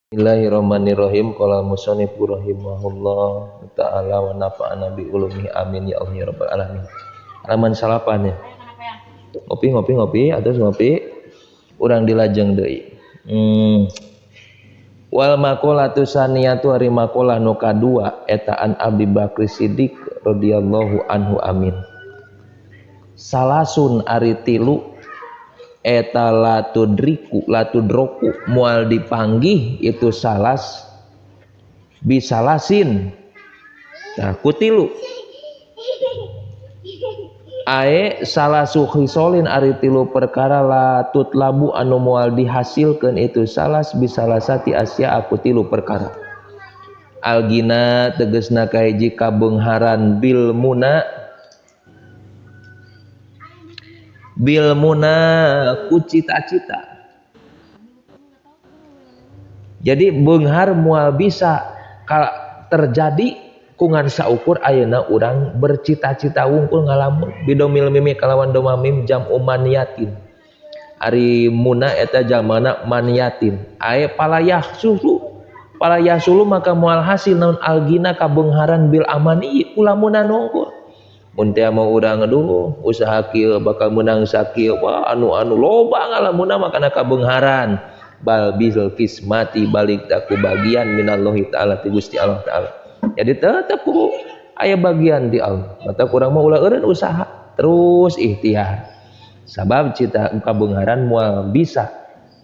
Bismillahirrahmanirrahim. Qala musannif rahimahullah ta'ala wa nafa'ana bi ulumihi amin ya Allah ya rabbal alamin. Halaman 9 ya. Ngopi ngopi ngopi atus ngopi urang dilajeng deui. Wal maqalatu saniyatu ari maqalah nu kadua eta an Abi Bakri Siddiq radhiyallahu anhu amin. Salasun ari tilu eta latudriku latudroku mual dipanggih itu salas bisalasin. Nah kutilu ae salasu khisolin ari tilu perkara latutlabu anu mual dihasilkeun itu salas bisalasati asya aku tilu perkara. Algina tegesna kahiji kabeungharan bil muna bil muna ku cita-cita. Jadi beunghar mual bisa terjadi kungan saukur ayeuna urang bercita-cita wungkul ngalamun bidomil mimi kalawan doma mim jam umaniyatin. Ari muna eta jalmana maniyatin. Ae palayah sulu palayah sulu maka mual hasil naon algina kabeungharan bil amani kulamunan wungkul. Mun teh mau urang aduh usaha kieu bakal menang sakieu wah anu-anu loba ngalamuna mah kana kabeungharan bal bil kismati balik taku bagian minallahi ta'ala ti Gusti Allah ta'ala. Jadi tetep kudu aya bagian di Allah. Mata kurang mah ulah eureun usaha terus ikhtiar. Sabab cita kabeungharan moal bisa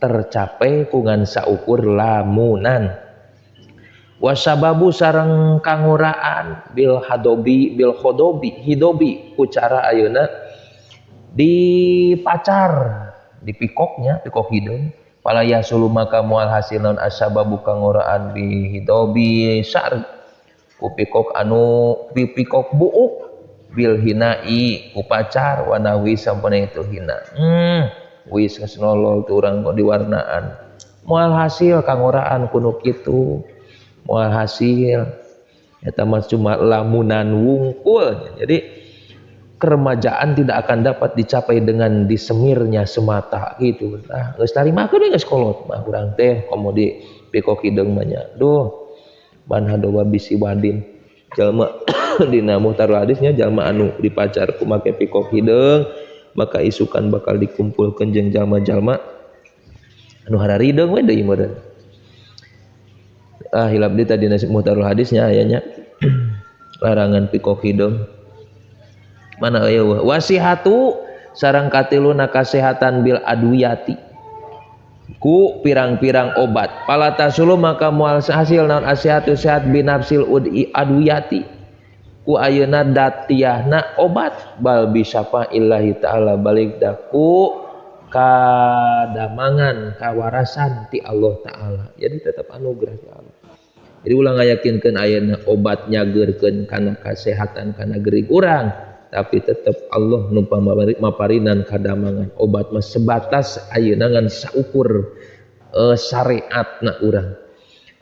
tercapai ku ngan saukur lamunan. Wasababu sareng kanguraan bil hadobi bil khodobi hidobi ku cara ayeuna dipacar dipikoknya pikok hideung pala yasulu maka moal hasil naon asababu kanguraan bi hidobi syar ku pikok anu pikok buuk bil hinai ku pacar wanawi sampuna itu hina. Wis geus nolol tu urang kok diwarnaan moal hasil kanguraan kuno kitu moal hasil eta mah cuma lamunan wungkul. Jadi keremajaan tidak akan dapat dicapai dengan disemirnya semata gitu. Nah geus tarimakeun we geus kolot mah urang teh komo di pikok hideung mah nya. Duh ban hadoba bisi wadin jalma dina muhtarul hadisnya jalma anu dipacar ku make pikok hideung maka isukan bakal dikumpulkeun jeung jalma-jalma anu hararideung we deui meureun. Ah hilap di tadi nasib muhtarul hadisnya ayanya larangan pikok hideung mana aya wasihatu sareng katiluna kasehatan bil adwiyati ku pirang-pirang obat pala tasulu maka moal hasil naon asihatu sehat binafsil ud'i adwiyati ku ayeuna datiahna obat bal bisyafa illahi ta'ala balik daku kadamangan kawarasan ti Allah ta'ala. Jadi tetap anugerah ti Allah. Jadi ulah ngayakinkeun ayeuna obat nyageurkeun kana kasehatan kana gering urang, tapi tetap Allah nu maparinan kadamangan. Obat mah sebatas ayeuna ngan saukur syariatna urang.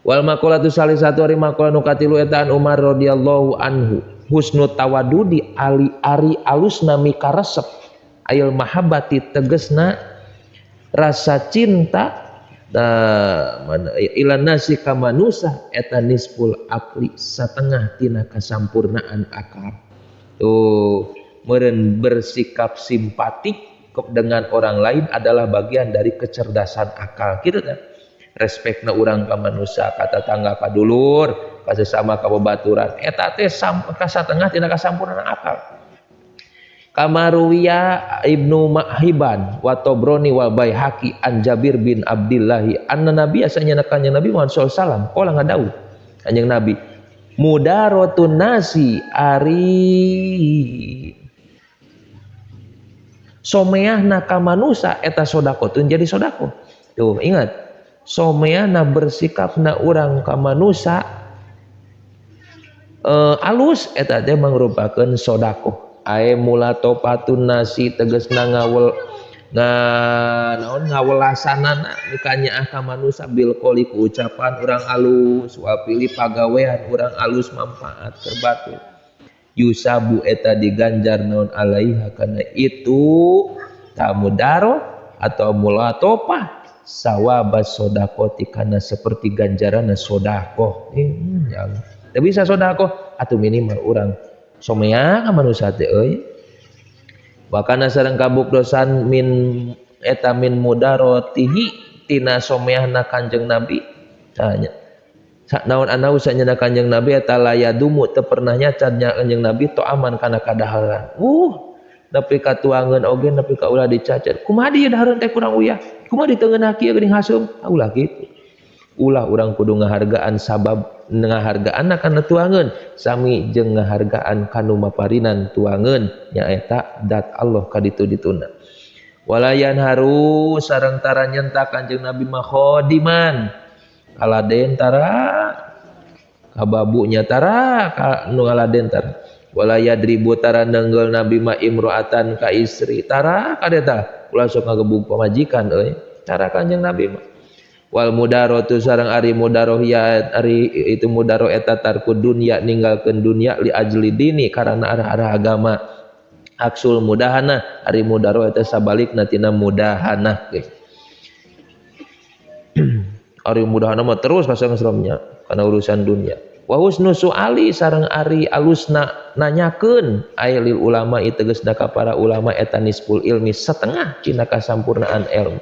Wal maqalatu salisatu ari maqalah nu katilu eta an Umar radhiyallahu anhu husnu tawadudi ali ari alusna mikaresep ayil mahabbati tegesna rasa cinta mana ilan nasi kamanusa eta nisful akli setengah tina kasampurnaan akal. Tuh meureun bersikap simpatik dengan orang lain adalah bagian dari kecerdasan akal gitu kan. Respekna urang ka manusia, ka tatangga, ka dulur, ka sesama, ka babaturan eta teh kasatengah tina kasampurnaan akal. Kamaruwiya Ibnu Mahiban wa Tabrani wal Baihaqi an Jabir bin Abdillahi anna Nabi asanya kanjeng Nabi Muhammad sallallahu alaihi wasallam qala ngadawuh kanjeng Nabi mudaratun nasi ari someahna ka manusa eta sedekahun jadi sedekah. Tuh ingat someahna bersikapna urang ka manusa alus eta teh mangrupakeun sedekah. Ae mulatopatun nasi tegesna ngawel naon ngawelasanana mikanyaah ka manusa bil qoli ku ucapan urang alus wa pilih pagawean urang alus manfaat keur batur yusabu eta diganjar naon alaiha kana itu tamudaro atau mulatopah sawaba sodaqoti kana seperti ganjaranna sodakoh. Ya Allah. Teu bisa sodakoh atuh minimal urang somea ka manusia teh euy. Wakana sareng kabuktosan min eta min mudarotihi tina someahna Kanjeng Nabi. Tanya. Naon anau sanyana Kanjeng Nabi eta layadumu teu pernah nyacat Kanjeng Nabi to aman kana kadaharan. Nepi ka tuangeun oge nepi ka ulah dicacat. Kumaha dieu dahareun teh kurang uyah? Kumaha diteungeunah kieu geuning haseum? Ulah kitu. Ulah urang kudu ngahargaan sabab ngahargaan kana tuangeun sami jeung ngahargaan kanu maparinan tuangeun nyaeta dat Allah ka ditu-dituna. Walayan haru sareng tara nyentak Kanjeng Nabi mah khodiman. Kaladen tara kababunya tara ka nu ngaladen tara. Wala yadribu tara nenggel Nabi ma imro'atan ka istri tara kadeta ulah sok ngagebug pamajikan euy tara Kanjeng Nabi mah. Wal mudaratu sareng ari mudaroh ya ari itu mudaro eta tarku dunya ninggalkeun dunya li ajli dini karana arah-arah agama. Aksul mudahana ari mudaro eta sabalikna tina mudahana guys. Ari mudahana mah terus kasangsromnya kana urusan dunia. Wa husnu suali sareng ari alusna nanyakeun ailil ulama tegasna ka para ulama eta nisful ilmi setengah tina kasampurnaan ilmu.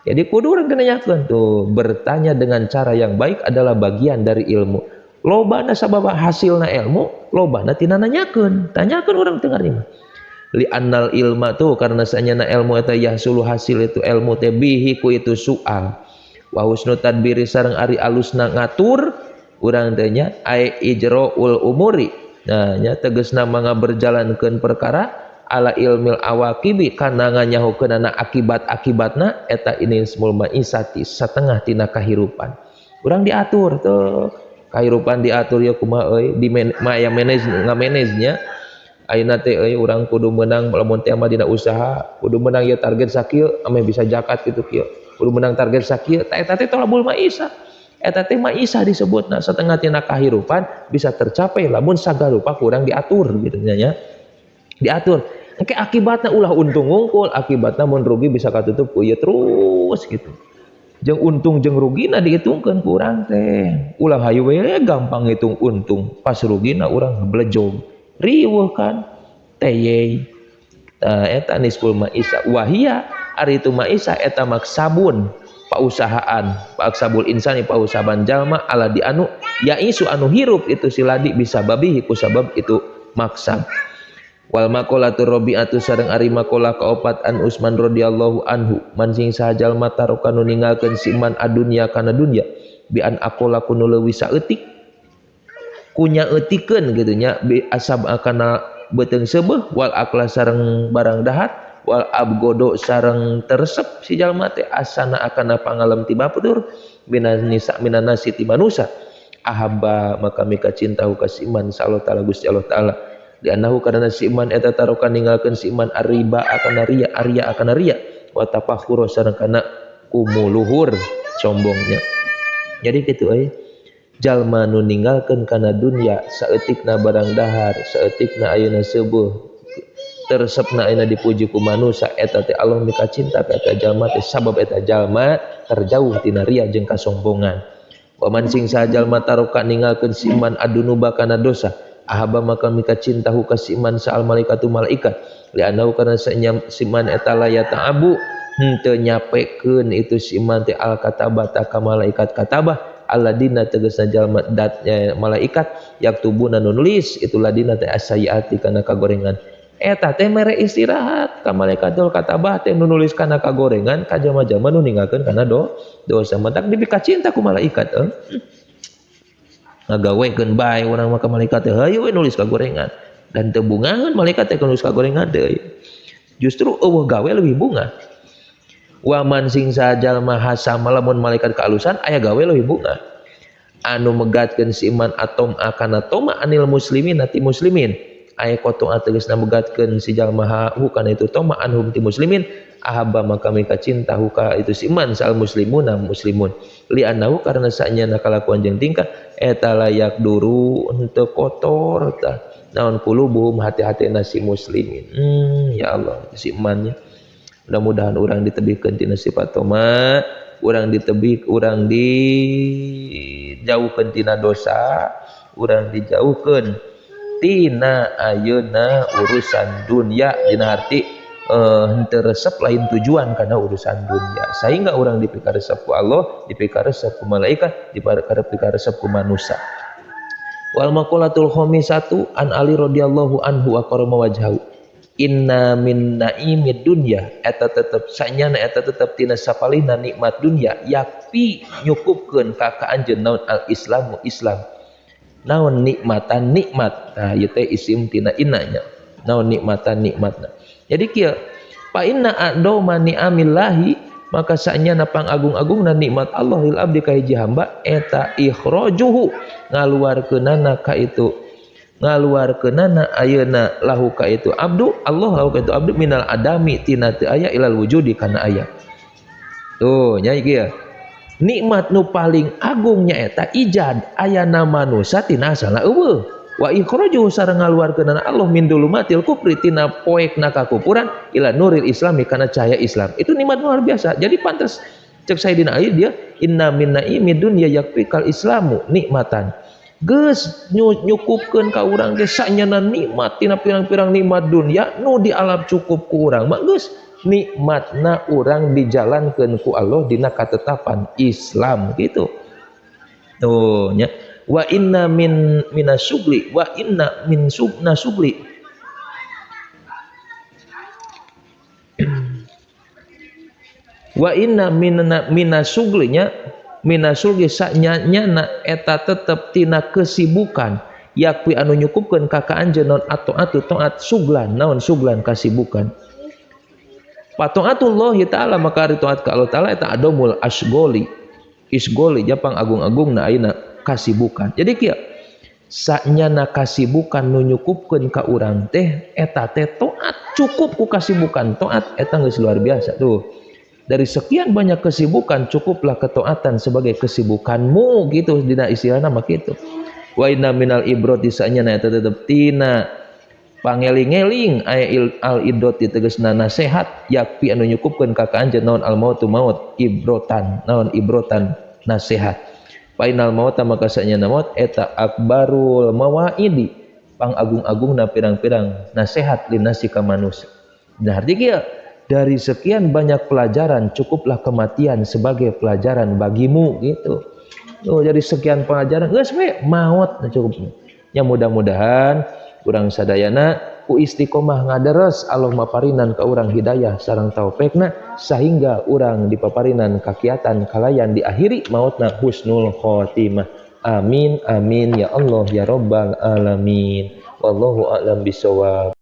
Jadi kudu urang teh nanyakeun tuh, bertanya dengan cara yang baik adalah bagian dari ilmu. Lobana sabab hasilna ilmu, lobana tina nanyakeun. Tanyakeun urang teu ngarti mah. Li annal ilma tuh karena sanyana ilmu eta yahsulu hasil itu ilmu teh bihi ku itu soal. Wa husnu tadbiri sareng ari alusna ngatur urang teh nya ai ijraul umuri. Nah nya tegasna mangga berjalankeun perkara ala ilmil awaqibi kana nganyahokeunana akibat-akibatna eta ini smul maisati setengah tina kahirupan. Urang diatur tuh kahirupan diatur ya kumaha euy di maya manage ngamanage nya ayeuna teh euy urang kudu meunang lamun teh mah dina usaha kudu meunang ieu target sakieu ameh bisa zakat kitu kieu kudu meunang target sakieu ta eta teh tolabul maisah. Eta teh maisah disebutna setengah tina kahirupan bisa tercapai lamun sagarupa kurang diatur gitu nya. Diatur. Engke akibatna ulah untung ngungkul, akibatna mun rugi bisa katutup ku ieu terus gitu. Jeung untung jeung rugina dihitungkeun ku urang teh. Ulah hayu we gampang ngitung untung, pas rugina urang ngeblejog. Riweuh kan teyey. Tah eta nisful maisah. Wahia ari itu maisah eta maksabun pausahaan paksabul insani pausahaan jalma ala di anu yaisu anu hirup itu siladi bisa babihi ku sabab itu maksab. Wal maqalatu rabi'atu sareng ari maqalah kaopat an Utsman radhiyallahu anhu man sing saha jalma taroka nu ninggalkeun si man adunya kana dunya bi an aqala kunu leuwih saeutik kunya eutikeun kitu nya bi asab akana beuteung seubeuh wal akla sareng barang dahat wal abgodo sareng teresep si jalma teh asana akana pangalem ti batur minan nisa minan nasi ti manusa ahabba maka mika cinta ka si iman sa Allah taala Gusti Allah taala di anahu karena si iman eta taroka ninggalkeun si iman arriba akana riya arya akana riya wa tafakhur sareng kana kumuluhur sombongnya. Jadi kitu euy jalma nu ninggalkeun kana dunya saeutikna barang dahar saeutikna ayeuna seubeuh teresepna ayeuna dipuji ku manusa eta teh Allah mika cinta ka eta jalma teh sabab eta jalma terjauh tina riya jeung kasombongan. Wa man sing saha jalma taroka ninggalkeun si iman adunuba kana dosa ahaba maka mika cintahu ka si iman saal malaikatu malaikat li'annahu karena sanya si iman eta la yata'abu henteu nyapekeun itu si iman teh al katabata ka malaikat katabah alladina tegasna jalma datnya malaikat yaktubuna nu nulis itu ladina teh asayiati kana kagorengan eta teh mere istirahat ka malaikatul katabah teh nu nulis kana kagorengan ka jama-jama nu ninggalkeun kana dosa matak dipika cinta ku malaikat ngagawekeun bae urang mah ka malaikat teh hayu we nulis kagorengan dan teu bungaheun malaikat teh nulis kagorengan teh justru eueuh gawe leuwih bunga. Wa man sing sajalma hasama lamun malaikat kaalusan aya gawe leuwih bunga anu megatkeun si iman atom akana toma anil muslimin nati muslimin aya koto ategesna megatkeun si jalma hu kana itu toma anhum ti muslimin ahabba maka mika cinta huka itu si iman sal muslimuna muslimun li annahu karena sanyana kalakuan jeung tingkah eta layak duru henteu kotor tah naon kulubuhum hati-hatina si muslimin. Ya Allah si imannya mudah-mudahan urang ditebihkeun tina sifat toma urang ditebih, urang dijauhkeun tina dosa, urang dijauhkeun tina ayeuna urusan dunia dina arti henteu resep lain tujuan karena urusan dunia sehingga urang dipikaresep ku Allah, dipikaresep ku malaikat, dipikaresep ku manusia. Wal maqalatul khamisatu an Ali radhiyallahu anhu wa karama wajhahu inna min naimid dunya eta tetep sanyana eta tetep tina sapalihna nikmat dunya yakfi nyukupkeun ka ka anjeun naon al islamu islam naon nikmatan nikmat tah ieu teh isim tina inna nya naon nikmatan nikmatna. Jadi kieu fa inna a'doma ni'amillahi maka sanyana pangagung-agungna nikmat Allah lil abdi ka hiji hamba eta ikhrajuhu ngaluarkeunana ka itu ngaluarkeunana ayeuna lahu ka itu abdu Allah lahu ka itu abdu minal adami tina teu aya ilal wujudi kana aya. Tuh nya kieu nikmat nu paling agung nyaeta ijad ayana manusia tina asalna eueuh wa ikhrajuhu sareng ngaluarkeunana Allah min dulumatil kufri tina poekna kakufuran ila nuril islami kana cahaya Islam. Itu nikmat luar biasa. Jadi pantas cek Sayyidina Ali dia inna min naimid dunya yakfikal islamu nikmatan. Geus nyukupkeun ka urang ge sanyana nikmat tina pirang-pirang nikmat dunya nu dialap cukup ku urang mah geus nikmatna urang dijalankeun ku Allah dina katetapan Islam gitu. Tuh nya wa inna min minasugli wa inna min subna sugli wa inna minasuglinya minasulgi sanyana eta tetep tina kesibukan yakwi anu nyukupkeun ka ka anjeun naon atu taat suglan naon suglan kasibukan. Patoatullah ta'ala maka ari taat ka Allah ta'ala eta adomul asgoli isgoli japang agung-agungna ayeuna kasibukan. Jadi kieu sanyana kasibukan nu nyukupkeun ka urang teh eta teh taat cukup ku kasibukan taat eta geus luar biasa tuh. Dari sekian banyak kesibukan cukuplah ketaatan sebagai kesibukanmu gitu dina istilahna mah kitu. Wa inna minal ibrati sanyana eta tetep tina pangeling-eling aya al ibrati tegasna nasihat yakfi anu nyukupkeun ka ka anjeun naon al mautu maut ibrotan naon ibrotan nasihat. Fa innal mauta maka sanyana maut eta akbarul mawaidi pangagung-agungna pirang-pirang nasihat linasi ka manusia. Nah arti kieu dari sekian banyak pelajaran cukuplah kematian sebagai pelajaran bagimu gitu. Oh, jadi sekian pelajaran geus we maot cukup. Ya mudah-mudahan urang sadayana ku istiqomah ngaderes Allah maparinan ka urang hidayah sareng taufikna sehingga urang dipaparinan kakiatan kalayan diakhiri mautna husnul khotimah. Amin amin ya Allah ya rabbal alamin. Wallahu a'lam bisawab.